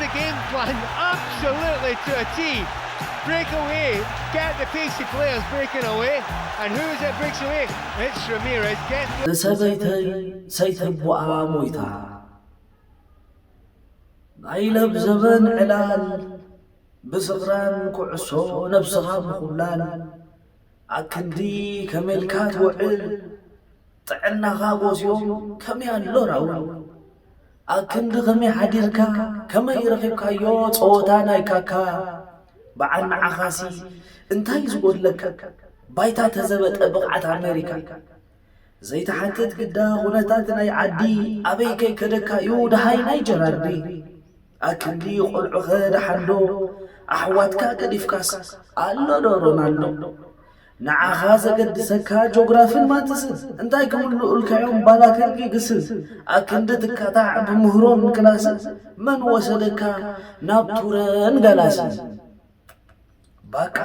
The game plan absolutely to a T. Break away, get the pacey players breaking away, and who is it breaks away? It's Ramirez. Gets ንሰበይተይ ሰይተቦኣ ሞይታ። ናይ ለብ ዘበን ዕላል ብስኽራን ኩዕሶ ነብስኻ ምኹብላል። ኣክንዲ ከመይ ኢልካ ትውዕል ጥዕናኻ ጎስዮም ከመይ ኣሎ ራውል። ኣክንዲ ከመይ ሓዲርካ ከመይ ረኺብካዮ ጸወታ ናይ ካካ። በዓል ንዓኻሲ እንታይ ዝጎድለካ ባይታ ተዘበጠ ብቕዓት ኣሜሪካ። ዘይተሓትት ግዳ ኩነታት ናይ ዓዲ ኣበይ ከይከደካ እዩ ደሃይ ናይ ጀራርዲ። ኣክንዲ ቆልዑኸ ደሓንዶ ኣሕዋትካ ገዲፍካስ ኣሎ ዶ ሮናልዶ። ንዓኻ ዘገድሰካ ጆግራፍን ማትስን እንታይ ክምልኡልካዮም ባላክን ጊግስን። ኣክንዲ ትካታዕ ብምህሮን ክላስን መን ወሰደካ ናብ ቱረን ጋላስን። ባቃ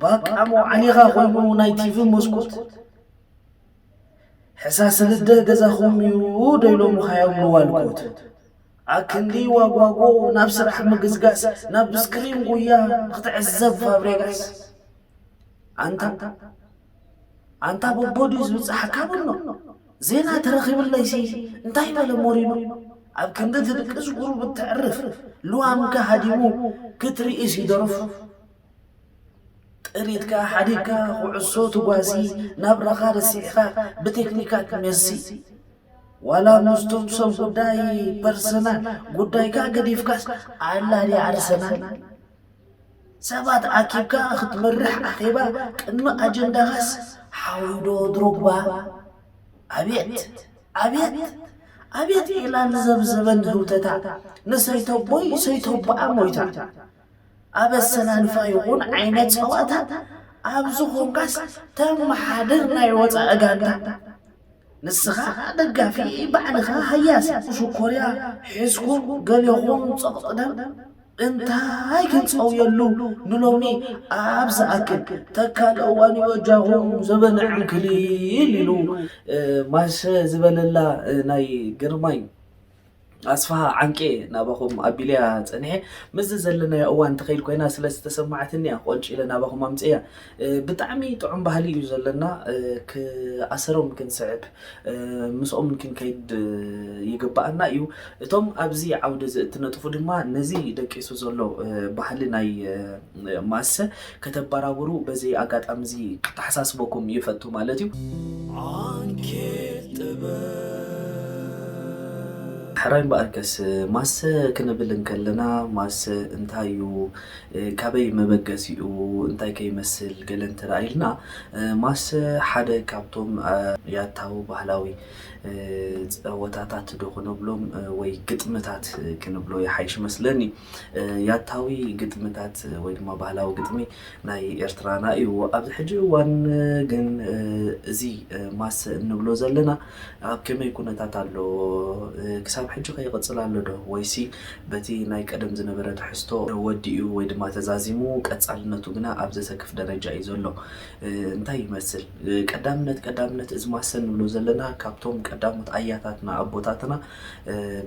ባቃ መውዓሊኻ ኮይኑ ናይ ቲቪ መስኮት ሕሳስ ልደ ገዛኹም እዩ ዶ ኢሎምኻ እዮም ንዋልኮት። ኣክንዲ ዋጓጎ ናብ ስራሕ ምግስጋስ ናብ ስክሪን ጉያ ክትዕዘብ ፋብሬጋስ። ኣንታ ኣንታ ቦቦ ድዩ ዝብጻሓካ ብኖ። ዜና ተረኺብለይሲ እንታይ በለ ሞሪኖ። ኣብ ክንዲ ትድቅስ ጉሩብ እተዕርፍ ልዋምካ ሃዲሙ ክትርኢ ሲደርፍ። ጥሪትካ ሓዲግካ ኩዕሶ ትጓሲ ናብራኻ ረሲዕካ ብቴክኒካት ሜሲ። ዋላ ምስቶም ሰብ ጉዳይ ፐርሰናል ጉዳይካ ገዲፍካስ ኣላ ድያ ኣርሰናል። ሰባት ኣኪብካ ክትመርሕ ኣኼባ ቅድሚ ኣጀንዳኻስ ሓዊዶ ድሮግባ። ኣቤት ኣቤት ኣቤት ኢላ ንዘብዘበን ህውተታ ንሰይተቦይ ሰይተቦኣ ሞይታ። ኣብ ኣሰላልፋ ይኹን ዓይነት ጸዋታ ኣብ ዝኾንካስ ተመሓድር ናይ ወጻኢ ጋንታ። ንስኻ ደጋፊ ባዕልኻ ሃያሲ ሽኮርያ ሒዝኩም ገሌኹም ጸቕጥደም እንታይ ክንጸውየሉ ንሎሚ ኣብ ዝኣክል ተካል እዋን በጃኹም ዘበነ ዕንክሊል ኢሉ ማሸ ዝበለላ ናይ ግርማይ ኣስፍሃ ዓንቄ ናባኹም ኣቢለያ ጸኒሐ። ምስዚ ዘለናዮ እዋን ትኸይድ ኮይና ስለ ዝተሰማዓትኒ እያ ቆንጪለ ናባኹም ኣምጽእያ። ብጣዕሚ ጥዑም ባህሊ እዩ ዘለና። ክኣሰሮም ክንስዕብ ምስኦም ክንከይድ ይግባኣና እዩ። እቶም ኣብዚ ዓውዲ እዚ እትነጥፉ ድማ ነዚ ደቂሱ ዘሎ ባህሊ ናይ ማሰ ከተበራብሩ በዚ ኣጋጣሚ እዚ ክተሓሳስበኩም ይፈቱ ማለት እዩ። ዓንኬል ጥበብ። ሕራይ እምበኣርከስ ማሰ ክንብል እንከለና ማሰ እንታይ እዩ፣ ካበይ መበገሲኡ እንታይ ከይመስል ገለ እንተ ኢልና፣ ማሰ ሓደ ካብቶም ያታዊ ባህላዊ ፀወታታት ዶ ክንብሎም ወይ ግጥምታት ክንብሎ ይሓይሽ መስለኒ። ያታዊ ግጥምታት ወይ ድማ ባህላዊ ግጥሚ ናይ ኤርትራና እዩ። ኣብዚ ሕጂ እዋን ግን እዚ ማሰ እንብሎ ዘለና ኣብ ከመይ ኩነታት ኣሎ? ክሳብ ሕጂ ከ ይቕጽል ኣሎ ዶ? ወይሲ በቲ ናይ ቀደም ዝነበረ ትሕዝቶ ወዲኡ ወይ ድማ ተዛዚሙ ቀጻልነቱ ግና ኣብ ዘሰክፍ ደረጃ እዩ ዘሎ? እንታይ ይመስል? ቀዳምነት ቀዳምነት እዚ ማሰ እንብሎ ዘለና ካብቶም ቀዳሞት ኣያታትና ኣቦታትና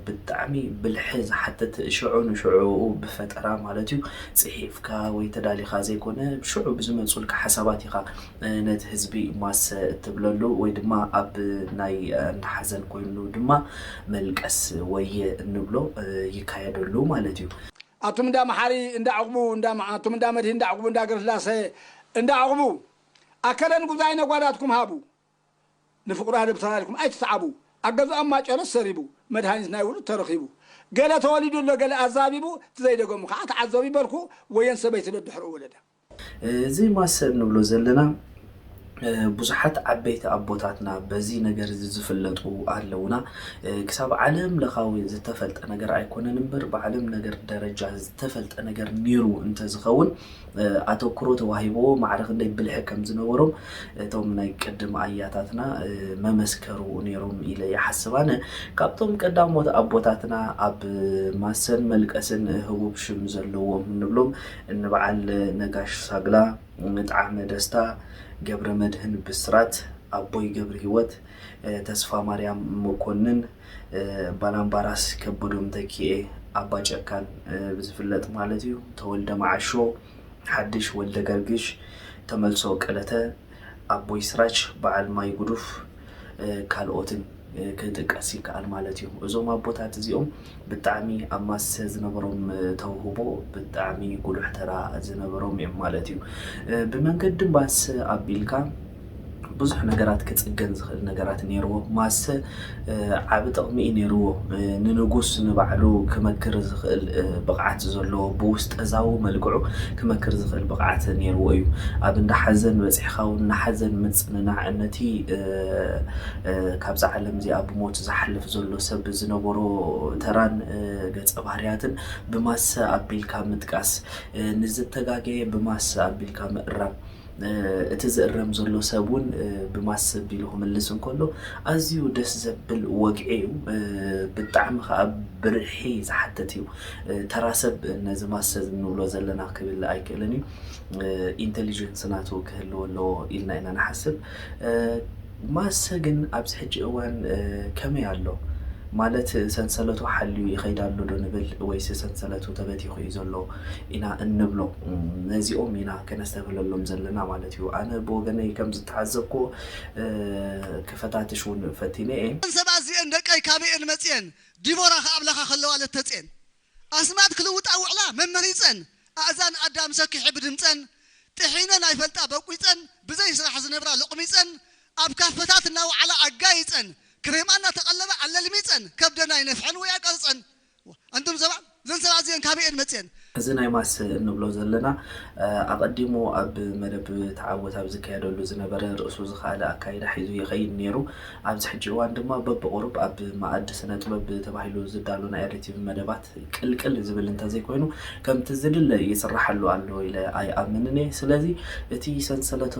ብጣዕሚ ብልሒ ዝሓትት ሽዑ ንሽዑ ብፈጠራ ማለት እዩ ጽሒፍካ ወይ ተዳሊኻ ዘይኮነ ሽዑ ብዝመጹልካ ሓሳባት ኢኻ ነቲ ህዝቢ ማሰ እትብለሉ ወይ ድማ ኣብ ናይ እንዳ ሓዘን ኮይኑ ድማ መልቀስ ወየ እንብሎ ይካየደሉ ማለት እዩ። ኣቱም እንዳ መሓሪ እንዳ ዕቑቡ እንዳ ኣቱም እንዳ መድሂ እንዳ ዕቑቡ እንዳ ገረስላሰ እንዳ ዕቑቡ ኣከለን ጉዛይ ነጓዳትኩም ሃቡ ንፍቕሩ ኣደብ ተላልኩም ኣይትትዓቡ ኣብ ገዝኦም ማጨሎት ሰሪቡ መድሃኒት ናይ ውሉድ ተረኺቡ ገለ ተወሊዱ ኣሎ ገለ ኣዛቢቡ እቲ ዘይደገሙ ከዓ ተዓዘቡ ይበልኩ ወየን ሰበይቲ ደድሕርኡ ወለደ። እዚ ማሰ እንብሎ ዘለና ብዙሓት ዓበይቲ ኣቦታትና በዚ ነገር እዚ ዝፍለጡ ኣለውና። ክሳብ ዓለም ለኻዊ ዝተፈልጠ ነገር ኣይኮነን እምበር ብዓለም ነገር ደረጃ ዝተፈልጠ ነገር ነይሩ እንተዝኸውን ኣተኩሮ ተዋሂብዎ ማዕረ ክንደይ ብልሒ ከም ዝነበሮም እቶም ናይ ቅድም ኣያታትና መመስከሩ ነይሮም ኢለ ይሓስብ ኣነ። ካብቶም ቀዳሞት ኣቦታትና ኣብ ማሰን መልቀስን ህቡብ ሽም ዘለዎም እንብሎም እኒ በዓል ነጋሽ ሳግላ፣ ምጥዓመ ደስታ፣ ገብረመድህን ብስራት፣ ኣቦይ ገብረሂወት፣ ተስፋማርያም መኮንን፣ ባላምባራስ ከበዶም ተኪኤ፣ ኣባ ጨካን ብዝፍለጥ ማለት እዩ። ተወልደ መዓሾ፣ ሓድሽ ወልደ ገርግሽ፣ ተመልሶ ቀለተ፣ ኣቦይ ስራች፣ በዓል ማይ ጉዱፍ፣ ካልኦትን ክጥቀስ ይከኣል ማለት እዩ። እዞም ኣቦታት እዚኦም ብጣዕሚ ኣብ ማሰ ዝነበሮም ተውህቦ ብጣዕሚ ጉሉሕ ተራ ዝነበሮም እዮም ማለት እዩ። ብመንገዲ ማሰ ኣቢልካ ብዙሕ ነገራት ክጽገን ዝኽእል ነገራት ነይርዎ። ማሰ ዓቢ ጥቕሚ እዩ ነይርዎ። ንንጉስ ንባዕሉ ክመክር ዝኽእል ብቕዓት ዘለዎ፣ ብውስጠዛዊ መልክዑ ክመክር ዝኽእል ብቕዓት ነይርዎ እዩ። ኣብ እንዳ ሓዘን በጺሕካ እውን ንሓዘን ምጽንናዕ ነቲ ካብዛ ዓለም እዚኣ ብሞት ዝሓልፍ ዘሎ ሰብ ዝነበሮ ተራን ገጸ ባህርያትን ብማሰ ኣቢልካ ምጥቃስ፣ ንዝተጋገየ ብማሰ ኣቢልካ ምእራም፣ እቲ ዝእረም ዘሎ ሰብ እውን ብማሰ ኣቢሉ ክምልስ እንከሎ ኣዝዩ ደስ ዘብል ወግዒ እዩ። ብጣዕሚ ከዓ ብርሒ ዝሓትት እዩ። ተራ ሰብ ነዚ ማሰ እንብሎ ዘለና ክብል ኣይክእልን እዩ። ኢንቴሊጀንስ ናቱ ክህልዎ ኣለዎ ኢልና ኢና ንሓስብ። ማሰ ግን ኣብዚ ሕጂ እዋን ከመይ ኣሎ? ማለት ሰንሰለቱ ሓልዩ ይኸይድ ኣሎ ዶ ንብል፣ ወይስ ሰንሰለቱ ተበቲኹ እዩ ዘሎ ኢና እንብሎ? ነዚኦም ኢና ከነስተብህለሎም ዘለና ማለት እዩ። ኣነ ብወገነይ ከም ዝተዓዘብኩዎ ክፈታትሽ እውን ፈቲነ እየ። እዘን ሰባት እዚአን ደቀይ ካበይ እየን መፅየን? ዲቦራ ከኣምላኻ ከለዋ ለተፅየን ኣስማት ክልውጣ ውዕላ መመሪፀን፣ ኣእዛን ኣዳም ሰኪሐ ብድምፀን፣ ጥሒነን ኣይፈልጣ በቂፀን፣ ብዘይ ስራሕ ዝነብራ ሎቕሚፀን፣ ኣብ ካፈታት እናወዓላ ኣጋይፀን፣ ክሬማ እናተቐለባ ኣለልሚፀን፣ ከብደን ኣይነፍሐን ወይ ኣቀርፀን። ኣንቱም ሰባት፣ እዘን ሰባት እዚአን ካበይ እየን መፅየን? እዚ ናይ ማስ እንብሎ ዘለና ኣቐዲሙ ኣብ መደብ ተዓወት ኣብ ዝካየደሉ ዝነበረ ርእሱ ዝኸኣለ ኣካይዳ ሒዙ ይኸይድ ነይሩ። ኣብዚ ሕጂ እዋን ድማ በብቑሩብ ኣብ መኣዲ ስነ ጥበብ ተባሂሉ ዝዳሎ ናይ ሪቲቪ መደባት ቅልቅል ዝብል እንተዘይኮይኑ ከምቲ ዝድለ ይስራሓሉ ኣሎ ኢለ ኣይኣምንን እየ። ስለዚ እቲ ሰንሰለቱ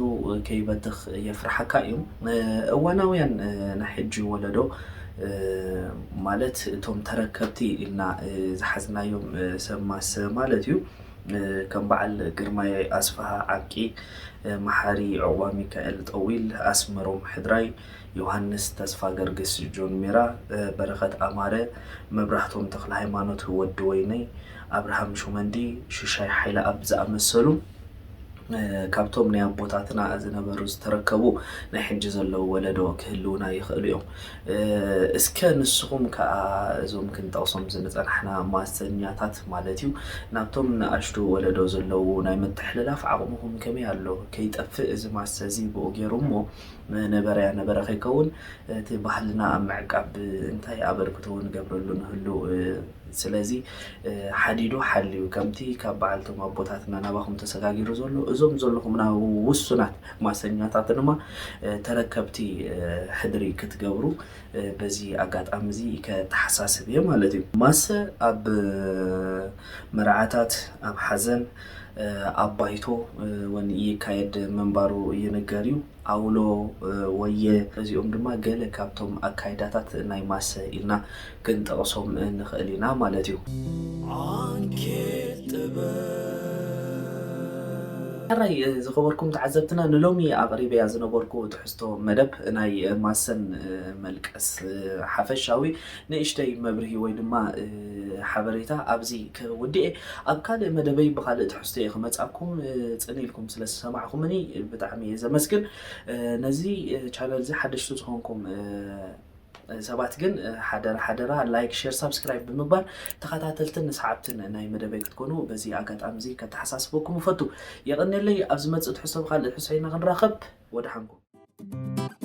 ከይበትኽ የፍርሓካ እዩ። እዋናውያን ናይ ሕጂ ወለዶ ማለት እቶም ተረከብቲ ኢልና ዝሓዝናዮም ሰብ ማሰ ማለት እዩ። ከም በዓል ግርማይ ኣስፍሃ ዓቂ፣ መሓሪ ዕቑባ ሚካኤል ጠዊል፣ ኣስመሮም ሕድራይ፣ ዮሃንስ ተስፋ ገርግስ ጆን ሜራ፣ በረኸት ኣማረ፣ መብራህቶም ተክለ ሃይማኖት ወዲ ወይነይ፣ ኣብርሃም ሹመንዲ፣ ሽሻይ ሓይለኣብ ዝኣመሰሉ ካብቶም ናይ ኣቦታትና ዝነበሩ ዝተረከቡ ናይ ሕጂ ዘለዉ ወለዶ ክህልዉና ይኽእሉ እዮም። እስከ ንስኹም ከኣ እዞም ክንጠቕሶም ዝንጸናሕና ማሰኛታት ማለት እዩ ናብቶም ንኣሽቱ ወለዶ ዘለዉ ናይ ምትሕልላፍ ዓቕምኹም ከመይ ኣሎ? ከይጠፍእ እዚ ማሰ እዚ ብኡ ገይሩ እሞ ነበረያ ነበረ ከይከውን እቲ ባህልና ኣብ ምዕቃብ እንታይ ኣበርክቶ ንገብረሉ ንህሉ? ስለዚ ሓዲዱ ሓልዩ ከምቲ ካብ በዓልቶም ኣቦታትና ናባኹም ተሰጋጊሩ ዘሎ እዞም ዘለኹምና ውሱናት ማሰኛታት ድማ ተረከብቲ ሕድሪ ክትገብሩ በዚ ኣጋጣሚ እዚ ከተሓሳስብ እየ ማለት እዩ። ማሰ ኣብ መርዓታት፣ ኣብ ሓዘን፣ ኣብ ባይቶ እውን ይካየድ ምንባሩ ይንገር እዩ። ኣውሎ፣ ወየ፣ እዚኦም ድማ ገለ ካብቶም ኣካይዳታት ናይ ማሰ ኢልና ክንጠቕሶም ንኽእል ኢና ማለት እዩ። ዓንኬል ጥበብ። ሕራይ ዝኸበርኩም ተዓዘብትና፣ ንሎሚ ኣቕሪበያ ዝነበርኩ ትሕዝቶ መደብ ናይ ማሰን መልቀስ ሓፈሻዊ ንእሽተይ መብርሂ ወይ ድማ ሓበሬታ ኣብዚ ክውድኤ። ኣብ ካልእ መደበይ ብኻልእ ትሕዝቶ እየ ክመጻኩም። ጽን ኢልኩም ስለ ዝሰማዕኩምኒ ብጣዕሚ እየ ዘመስግን። ነዚ ቻነል እዚ ሓደሽቲ ዝኾንኩም ሰባት ግን ሓደራ ሓደራ ላይክ፣ ሼር፣ ሳብስክራይብ ብምግባር ተኸታተልትን ሰዓብትን ናይ መደበይ ክትኮኑ በዚ ኣጋጣሚ እዚ ከተሓሳስበኩም እፈቱ። የቐንየለይ። ኣብ ዝመጽእ ትሕዝቶ ብኻልእ ትሕዝቶ ኢና ክንራኸብ። ወደሓንኩም።